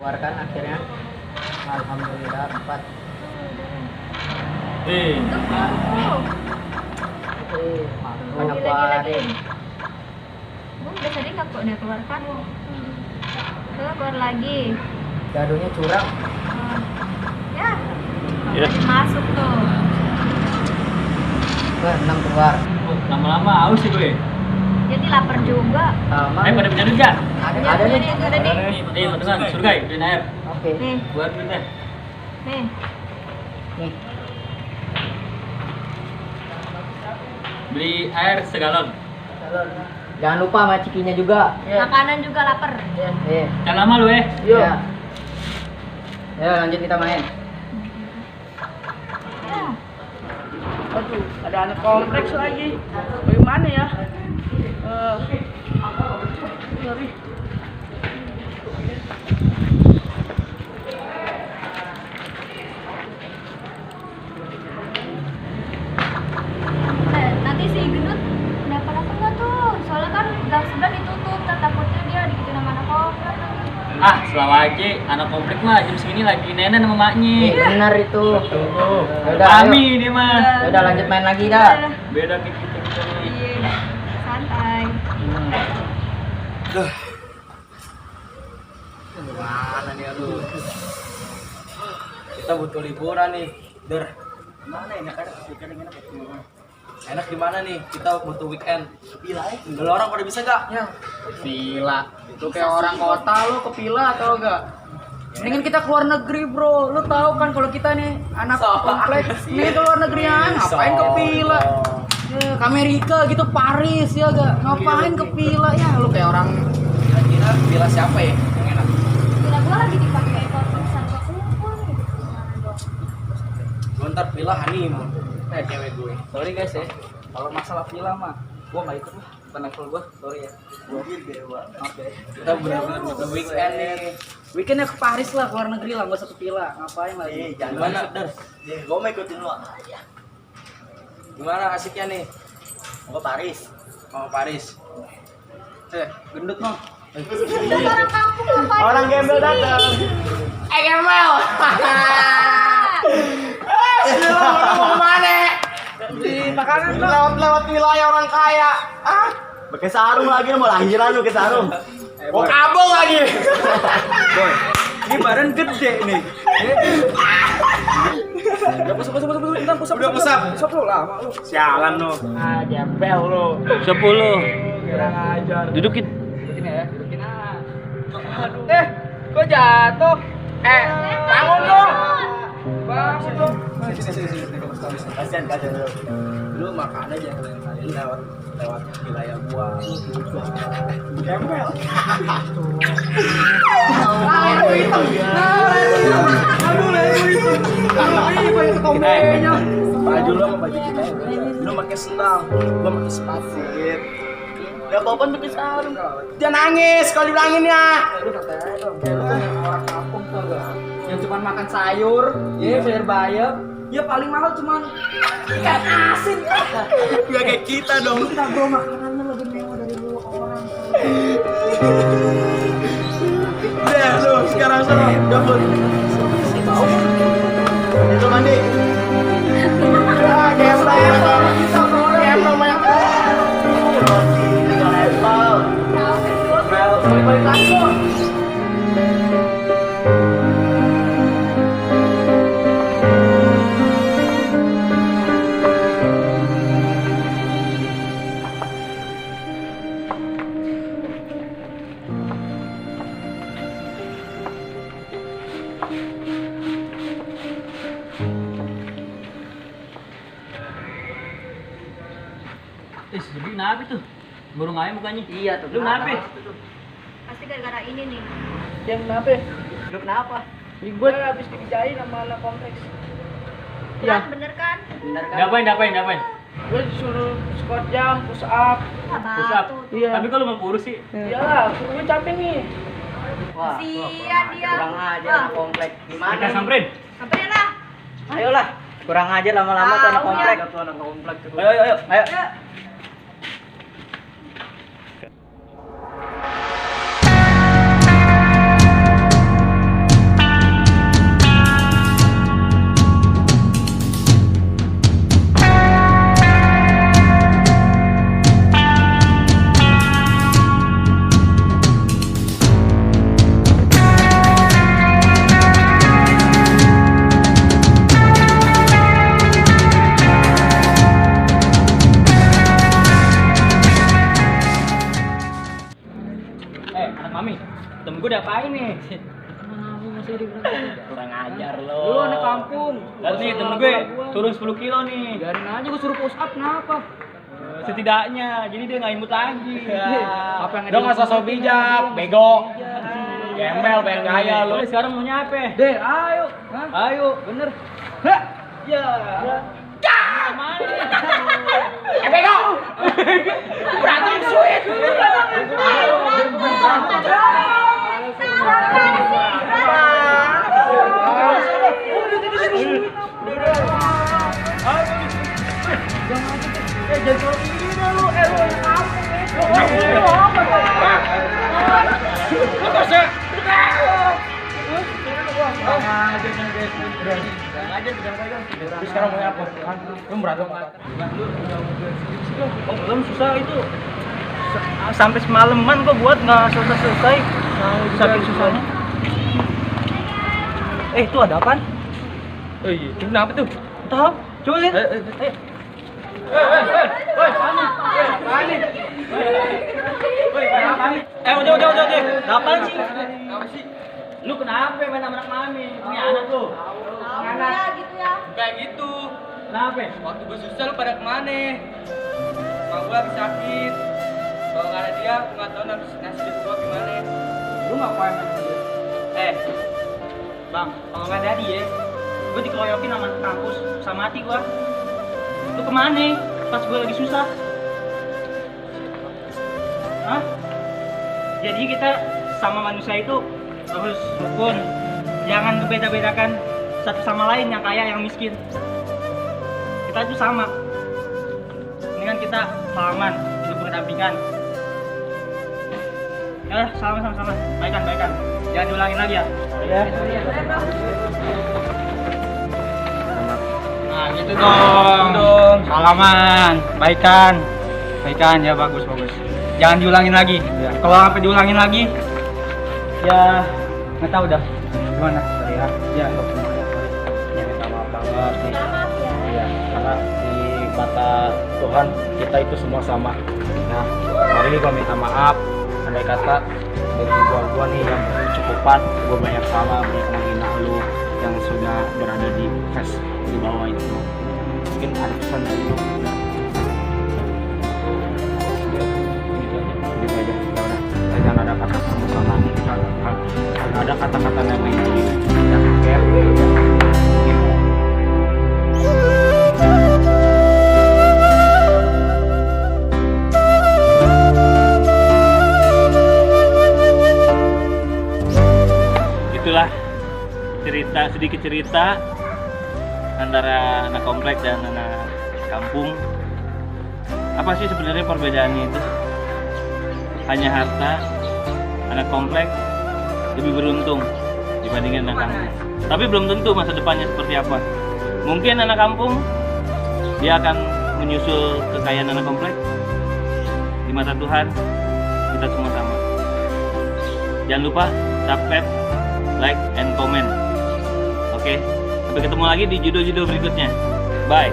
Keluarkan akhirnya. Alhamdulillah dapat. Mana keluarin? Bung udah tadi nggak kok dia keluarkan? Keluar lagi. Gaduhnya curang. Ya. Masuk tuh. 6 keluar. Lama-lama haus sih gue. Jadi lapar juga. Sama. Pada berjadut gak? Ada nih. Ada nih. Nih, teman surga, beliin air. Oke. Nih, Buat duitnya. nih. Nih. Beli air segalon. Jangan lupa sama cikinya juga. Makanan juga lapar. Iya. Jangan lama lu Iya. Ya, lanjut kita main. Ya. Aduh, ada anak kompleks lagi. Bagaimana ya? Sorry. Nanti si gendut kenapa-napa nggak tuh? Soalnya kan gang sebelah ditutup, takutnya dia dikejar sama anak komplek. Ah, selalu aja anak komplek mah jam segini lagi nenek sama maknya. Benar itu. Yaudah, Kami ayo. dia mah. Yaudah lanjut main lagi dah. Beda kayak kita nih. Iya, santai. Gimana nih aduh. Kita butuh liburan nih. Mana enak ada weekend enak. Enak gimana nih? Kita butuh weekend. Villa ya. Kalau orang pada bisa gak? Ya. Villa. Lu kayak orang kota lu ke villa atau enggak? Mendingan kita keluar negeri, Bro. Lu tahu kan kalau kita nih anak kompleks, mending keluar negeri ya. Ngapain ke villa? Ya, ke Amerika gitu, Paris ya gak? Ngapain ke villa ya? Lu kayak orang Kira-kira villa siapa ya? Yang enak. Bila gua lagi dipakai kontaksan gua kumpul nih. Gue ntar villa honeymoon. Cewek gue. sorry guys ya. Kalau masalah villa mah, gue nggak ikut lah. Bukan level gue, sorry ya. Oke. Kita benar-benar butuh weekend nih. Weekendnya ke Paris lah, keluar negeri lah, nggak usah ke villa. Ngapain lagi? Gimana, Dar? Gue mau ikutin lo. Gimana asiknya nih? Mau ke Paris. Mau ke Paris. Gendut noh. Orang kampung ngapain? Orang gembel datang. Gembel. Mau kemana? Di makanan Lewat wilayah orang kaya. Ah, pakai sarung lagi mau lahiran lu ke sarung. Mau kabel lagi. Boy, ini badan gede nih. Udah pusap. Sok lu lama lu. Sialan lu. Ah, jembel lu. 10. Kurang ajar. Dudukin. Dudukin ya, dudukin aduh. Kok jatuh? Bangun lu. Bangun lu. Kasian lu. Lu makan aja kalian lewat wilayah gua. Gembel. Baju lu sama baju kita ya. Lu pakai sendal, gua pakai sepatu. Gak apa-apa pakai sarung. Dia nangis kalau dibilangin ya. Lu santai aja dong. Kayak lu kan orang kampung tuh gak? Yang cuma makan sayur, sayur bayam. Ya paling mahal cuman ikan asin. Gak kayak kita dong. Kita bro makanannya lebih mewah dari lu orang. Udah lu sekarang sana dapur. Itu mandi. Gembel. Gembel banyak. Balik lagi lu. Sedih kenapa tuh? Burung ayam mukanya. Iya tuh. Lu kenapa? Pasti gara-gara ini nih. Yang kenapa? Lu kenapa? Gue habis dikerjain sama anak kompleks. Bener kan? Bener kan? Ngapain? Gue disuruh squat jump, push up. Push up. Iya. Tapi kalau mau kurus sih. Iyalah, gue capek nih. Wah, Kasian dia. kurang aja Wah. anak komplek. Gimana? Kita samperin. Sampai lah. Ayolah. Kurang aja lama-lama tuh anak komplek. Ayo. Ayo. ngapain nih? Kurang ajar lo. Lu anak kampung. Lihat nih temen gue turun 10 kilo nih. Biarin aja gua suruh push up kenapa? Setidaknya, jadi dia nggak imut lagi. Apa yang Lo nggak sosok bijak, bego. Gembel, pengen gaya lo. Lu sekarang mau nyampe? Deh, ayo. Hah? Ayo. Bener. Ya. Mana? Bego. Berantem sweet. Terus sekarang mau apa? Lu berantem apa? Oh, belum susah itu. Sampai semalaman kok buat nggak selesai. Saking susahnya. Itu ada apaan? Oh iya, itu kenapa tuh? Tahu? Coba lihat. Udah. Apaan sih? Lu kenapa main sama anak mami? Punya anak lu? Ya gitu ya. Kayak gitu. Kenapa? Waktu gue susah lu pada kemana? Mak gue lagi sakit. Kalau nggak ada dia, gue nggak tahu harus ngasih duit gue gimana. Lu ngapain sama dia? Bang, kalau nggak ada dia, gue dikeroyokin sama anak kampus, bisa mati gue. Lu kemana? Pas gue lagi susah. Hah? Jadi kita sama manusia itu harus rukun. Jangan membeda-bedakan satu sama lain, yang kaya, yang miskin. Kita itu sama. Ini kan kita salaman, hidup berdampingan. Ya, sama-sama. Baikan. Jangan diulangin lagi ya. Iya. Nah, gitu dong. Salaman, baikan ya, bagus. Jangan diulangin lagi. Ya. Kalau sampai diulangin lagi, ya nggak tahu dah gimana. Ya Minta maaf banget nih. Maaf ya. Iya, karena di mata Tuhan kita itu semua sama. Nah, mari gua minta maaf. Andai kata dari gua nih yang berkecukupan, gua banyak salah, banyak menghina lu yang sudah berada di face di bawah itu. Mungkin ada pesan dari lu. Nah, gitu aja. Ya udah. Jangan ada kata sama nih. Ada kata-kata yang lain lagi. Ya, oke. itulah sedikit cerita antara anak komplek dan anak kampung. Apa sih sebenarnya perbedaannya itu? Hanya harta. Anak komplek lebih beruntung dibandingkan anak kampung. Tapi belum tentu masa depannya seperti apa. Mungkin anak kampung dia akan menyusul kekayaan anak komplek. Di mata Tuhan kita semua sama. Jangan lupa subscribe, like, and comment. Oke, sampai ketemu lagi di judul-judul berikutnya. Bye.